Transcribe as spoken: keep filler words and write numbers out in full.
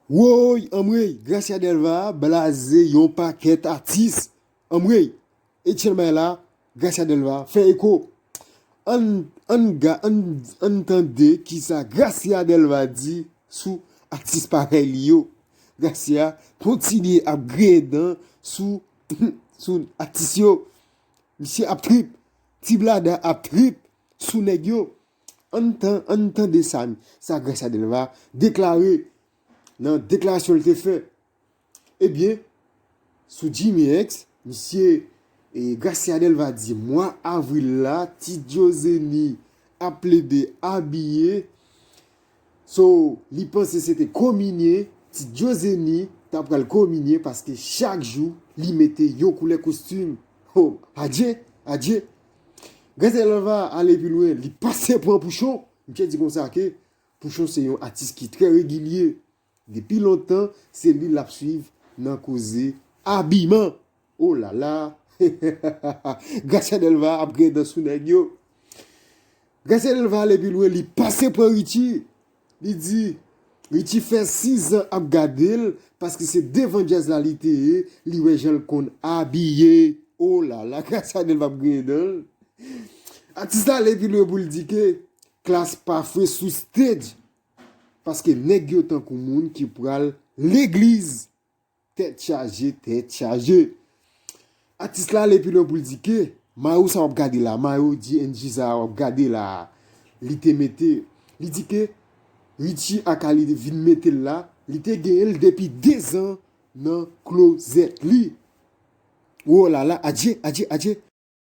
Woy, anmwey, Gracia Delva blaze yon pakèt atis. Anmwey, Etienne Maëla, Gracia Delva fè eko. Ann ann ga ann ann tande kisa Gracia Delva di sou atis parèy li yo. Gracia kontinye ap griyen dan sou sou atis yo. Misye ap trip. Ti Blada ap trip sou nèg yo. Ann tan ann tande sa sa Gracia Delva deklare nan deklarasyon l te fè. Ebyen, sou Jimmy X, misye e Gracia Delva di mwa avril la, Ti Joe Zeni ap plede abiye. So, li panse se te kominye, Ti Joe Zeni ta pral kominye paske chak jou li mete yon koulè kostim. Oh, adye, adye. Gracia Delva ale pi lwen, li pase pran Pouchon. Misye di konsa ke Pouchon se yon atis ki trè regilye. Depi lontan, se li l ap swiv nan koze abiman. Oh la la! Gracia Delva ap griyen dan sou nèg yo. Gracia Delva ale pi lwen, li pase pran Richie. Li di, Richie fè sizan ap gade l, paske se devan djaz la li te ye, li wè jan l konn abiye. Oh la la, Gracia Delva ap griyen dan l. Atis la ale pi lwen pou l di ke Klass pa fre sou stage. Paske nèg yo tankou moun ki pral legliz. Tèt chaje, tèt chaje. Atis la ale pi lwen pou l di ke mayo sa w ap gade la, mayo D N G sa w ap gade la, li te mete, li di ke Richie Akali vin mete l la, li te genyen l depi dezan nan klozèt li. Oh la la, adye, adye, adye.